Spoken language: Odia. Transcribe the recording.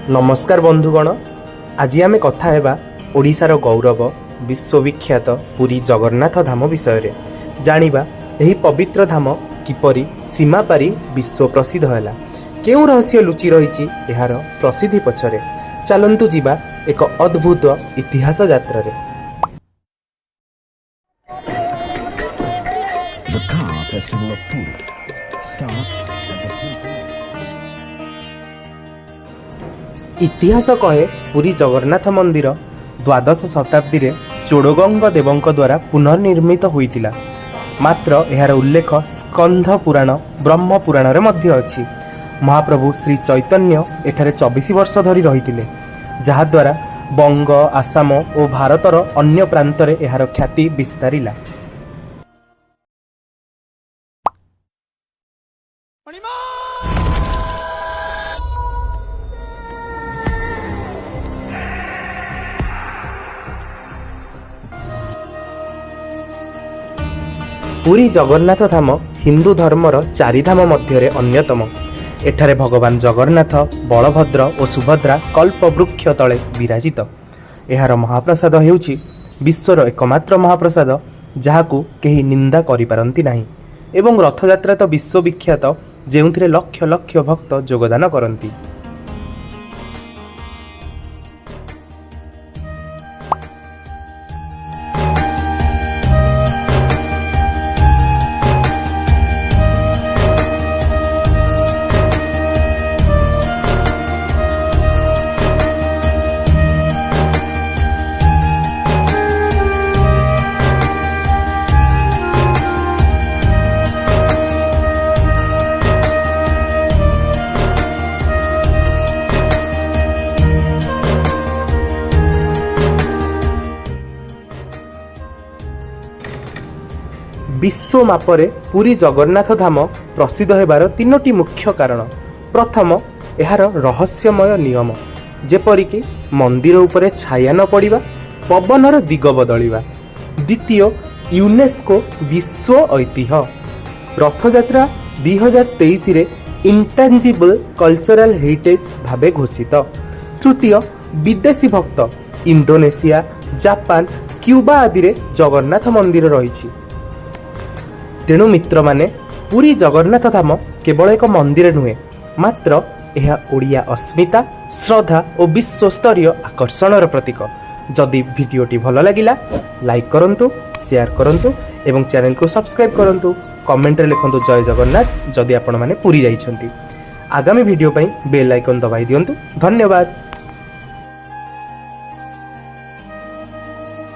ନମସ୍କାର ବନ୍ଧୁଗଣ, ଆଜି ଆମେ କଥା ହେବା ଓଡ଼ିଶାର ଗୌରବ, ବିଶ୍ୱବିଖ୍ୟାତ ପୁରୀ ଜଗନ୍ନାଥ ଧାମ ବିଷୟରେ। ଜାଣିବା ଏହି ପବିତ୍ର ଧାମ କିପରି ସୀମା ପାରି ବିଶ୍ୱ ପ୍ରସିଦ୍ଧ ହେଲା, କେଉଁ ରହସ୍ୟ ଲୁଚି ରହିଛି ଏହାର ପ୍ରସିଦ୍ଧି ପଛରେ। ଚାଲନ୍ତୁ ଯିବା ଏକ ଅଦ୍ଭୁତ ଇତିହାସ ଯାତ୍ରାରେ। The car festival of Puri starts at the temple. ଇତିହାସ କହେ, ପୁରୀ ଜଗନ୍ନାଥ ମନ୍ଦିର ଦ୍ୱାଦଶ ଶତାବ୍ଦୀରେ ଚୋଡ଼ଗଙ୍ଗ ଦେବଙ୍କ ଦ୍ୱାରା ପୁନର୍ନିର୍ମିତ ହୋଇଥିଲା। ମାତ୍ର ଏହାର ଉଲ୍ଲେଖ ସ୍କନ୍ଧ ପୁରାଣ, ବ୍ରହ୍ମ ପୁରାଣରେ ମଧ୍ୟ ଅଛି। ମହାପ୍ରଭୁ ଶ୍ରୀ ଚୈତନ୍ୟ ଏଠାରେ 24 ବର୍ଷ ଧରି ରହିଥିଲେ, ଯାହାଦ୍ୱାରା ବଙ୍ଗ, ଆସାମ ଓ ଭାରତର ଅନ୍ୟ ପ୍ରାନ୍ତରେ ଏହାର ଖ୍ୟାତି ବିସ୍ତାରିଲା। ପୁରୀ ଜଗନ୍ନାଥ ଧାମ ହିନ୍ଦୁ ଧର୍ମର ଚାରିଧାମ ମଧ୍ୟରେ ଅନ୍ୟତମ। ଏଠାରେ ଭଗବାନ ଜଗନ୍ନାଥ, ବଳଭଦ୍ର ଓ ସୁଭଦ୍ରା କଳ୍ପବୃକ୍ଷ ତଳେ ବିରାଜିତ। ଏହାର ମହାପ୍ରସାଦ ହେଉଛି ବିଶ୍ୱର ଏକମାତ୍ର ମହାପ୍ରସାଦ, ଯାହାକୁ କେହି ନିନ୍ଦା କରିପାରନ୍ତି ନାହିଁ ଏବଂ ରଥଯାତ୍ରା ତ ବିଶ୍ୱବିଖ୍ୟାତ, ଯେଉଁଥିରେ ଲକ୍ଷ ଲକ୍ଷ ଭକ୍ତ ଯୋଗଦାନ କରନ୍ତି। ବିଶ୍ୱ ମାପରେ ପୁରୀ ଜଗନ୍ନାଥ ଧାମ ପ୍ରସିଦ୍ଧ ହେବାର ତିନୋଟି ମୁଖ୍ୟ କାରଣ। ପ୍ରଥମ, ଏହାର ରହସ୍ୟମୟ ନିୟମ, ଯେପରିକି ମନ୍ଦିର ଉପରେ ଛାୟା ନ ପଡ଼ିବା, ପବନର ଦିଗ ବଦଳିବା। ଦ୍ୱିତୀୟ, ୟୁନେସ୍କୋ ବିଶ୍ୱ ଐତିହ୍ୟ। ରଥଯାତ୍ରା 2023ରେ ଇଣ୍ଟାଞ୍ଜିବଲ୍ କଲଚରାଲ ହେରିଟେଜ୍ ଭାବେ ଘୋଷିତ। ତୃତୀୟ, ବିଦେଶୀ ଭକ୍ତ। ଇଣ୍ଡୋନେସିଆ, ଜାପାନ, କ୍ୟୁବା ଆଦିରେ ଜଗନ୍ନାଥ ମନ୍ଦିର ରହିଛି। ତେଣୁ ମିତ୍ରମାନେ, ପୁରୀ ଜଗନ୍ନାଥ ଧାମ କେବଳ ଏକ ମନ୍ଦିର ନୁହେଁ, ମାତ୍ର ଏହା ଓଡ଼ିଆ ଅସ୍ମିତା, ଶ୍ରଦ୍ଧା ଓ ବିଶ୍ୱସ୍ତରୀୟ ଆକର୍ଷଣର ପ୍ରତୀକ। ଯଦି ଭିଡ଼ିଓଟି ଭଲ ଲାଗିଲା, ଲାଇକ୍ କରନ୍ତୁ, ସେୟାର କରନ୍ତୁ ଏବଂ ଚ୍ୟାନେଲକୁ ସବସ୍କ୍ରାଇବ୍ କରନ୍ତୁ। କମେଣ୍ଟରେ ଲେଖନ୍ତୁ "ଜୟ ଜଗନ୍ନାଥ" ଯଦି ଆପଣମାନେ ପୁରୀ ଯାଇଛନ୍ତି। ଆଗାମୀ ଭିଡ଼ିଓ ପାଇଁ ବେଲ୍ ଆଇକନ୍ ଦବାଇ ଦିଅନ୍ତୁ। ଧନ୍ୟବାଦ।